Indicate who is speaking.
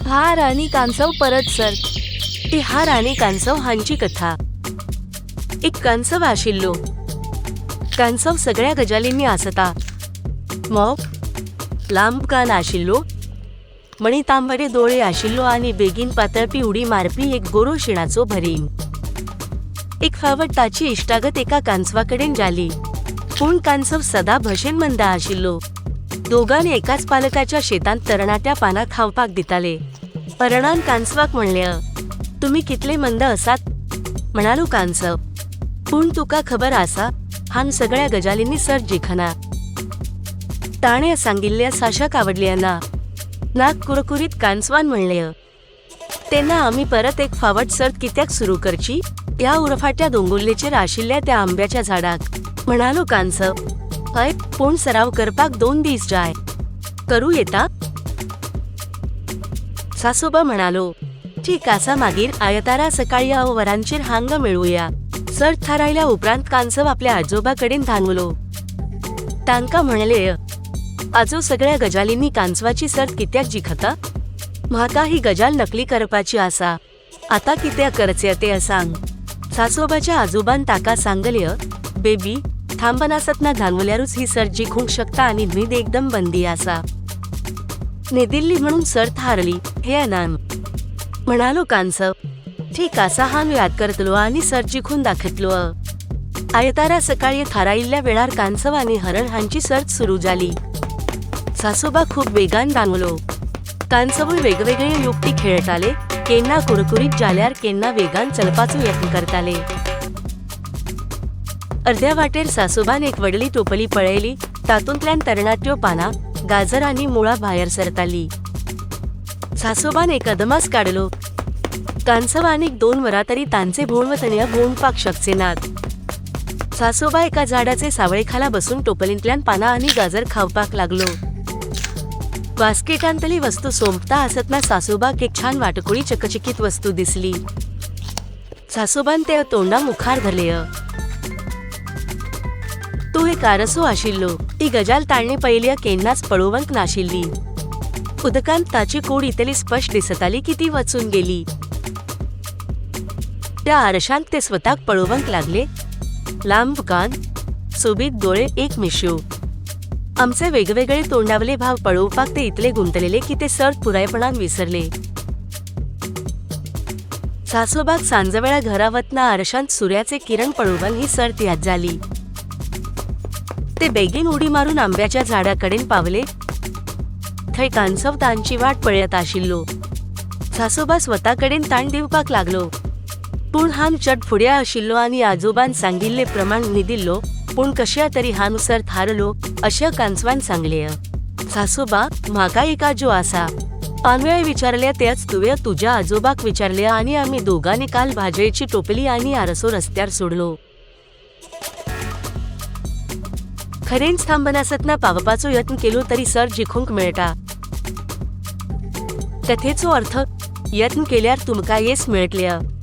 Speaker 1: हार आनी कांसव परत सर्त.
Speaker 2: ती हार आनी कांसव हांची कथा. एक कांसव आशिल्लो. कांसव सगळ्या गजालींनी आसता. मोव लांब कान आशिल्लो, मणी तांबडे दोळे आशिल्लो आनी बेगीन पातळपी उडी मारपी एक गोरो शिणाचो भरींग. एक फावट ताची इश्टागत एका कांसवा कडेन जाली. पूण कांसव सदा भशेन मंद आशिल्लो. दोगांनी एकाच पालकाच्या शेतांत तरणाट्या पानां खावपाक दिताले. हरणान कांसवाक म्हणलें, तुमी कितले मंद आसात, म्हणालो कांसव. पूण तुका खबर आसा, हांव सगळ्या गजालींनी सर्त जिखना. ताणें सांगिल्लें साशाक आवडलें ना. नाक कुरकुरीत कांसवान म्हणलें, तेन्ना आमी परत एक फावट सर्त कित्याक सुरू करची? ह्या उरफाट्या दोंगुल्लेचेर आशिल्ल्या त्या आंब्याच्या झाडाक, म्हणालो कांसव. हय, पूण सराव करपाक 2 दीस जाय. करूं येता? सासोबा म्हणालो. ठीक आसा, मागीर आयतारा सकाळी 9 वरांचेर हांगा मेळुया. सर्त थारायल्या उपरांत कांसव आपल्या आजोबा कडेन धांवलो. तांकां म्हणलें, आजो सगळ्या गजालींनी कांसवाची सर्त कित्याक जिखता? म्हाका ही गजाल नकली करपाची आसा. आतां कित्याक करचें तें सांग. सासोबाच्या आजोबान ताका सांगलें, बेबी, थांबनासतना धांवल्यारूच ही सर्त जिखूंक शकता आनी न्हीद एकदम बंदी आसा. न्हिदिल्ली म्हणून सर्त हारली, हें अनाम, म्हणालो कांसव. ठीक आसा, हांव याद करतलो आनी सर्त जिखून दाखयतलो. आयतारा सकाळी थारायिल्ल्या वेळार कांसव आनी हरण हांची सर्त सुरू जाली. सासोबा खूब वेगान धांवलो. कांसवूय वेगवेगळे युक्ती खेळटाले, केन्ना कुरकुरीत जाल्यार केन्ना वेगान चलपाचो यत्न करताले. अर्द्या वाटेर सासोबान एक व्हडली टोपली पळयली. तातूंतल्यान तरणाट्यो पानां, गाजर आनी मुळां भायर सरताली. सासोबान एक अदमास काडलो, कांसव आनीक 2 वरां तरी तांचे भोंवतणी भोंवपाक शकचे नात. सासोबा एका झाडाचे सावळेखाला बसून टोपलींतल्यान पानां आनी गाजर खावपाक लागलो. बास्केटांतली वस्तू सोंपता आसतना सासोबाक एक छान वाटकुळी चकचकीत वस्तू दिसली. सासोबान ते तोंडा मुखार धरले. तो एक आरसो आशिल्लो. ती गजाल ताणें पयलीं केन्नाच पळोवंक नाशिल्ली. उदकांत ताची कूड इतली स्पश्ट दिसताली की ती वचून गेली. त्या आरशांत ते स्वताक पळोवंक लागले. लांब कान, सोबीत दोळे, एक मिश्यो. आमचे वेगवेगळे तोंडावले भाव पळोवपाक ते इतले गुंतलेले की ते सर्त पुरायपणान विसरले. सासोबाक सांजवेळा घरा वतना आरशांत सुर्याचे किरण पळोवन ही सर्त याद जाली. ते बेगीन उडी मारून आंब्याच्या झाडाकडेन पावले. थंय कांसव तांची वाट पळयत आशिल्लो. सासोबा स्वता कडेन ताण दिवपाक लागलो. पूण हांव चड फुड्या आशिल्लो आनी आजोबान सांगिल्ले प्रमाण न्हिदिल्लो, पूण कश्या तरी हांव सर्त हारलो, अशें कांसवान सांगलें. सासोबा, म्हाका एक आजो आसा. हांवें विचारलें तेंच तुवें तुज्या आजोबाक विचारलें आनी आमी दोगांनी काल भाजयेची टोपली आनी आरसो रस्त्यार सोडलो. खरेंच थांबनासतना पावपाचो यत्न केलो तरी सर्त जिखूंक मेळटा. कथेचो अर्थ, यत्न केल्यार तुमकां येस मेळटलें.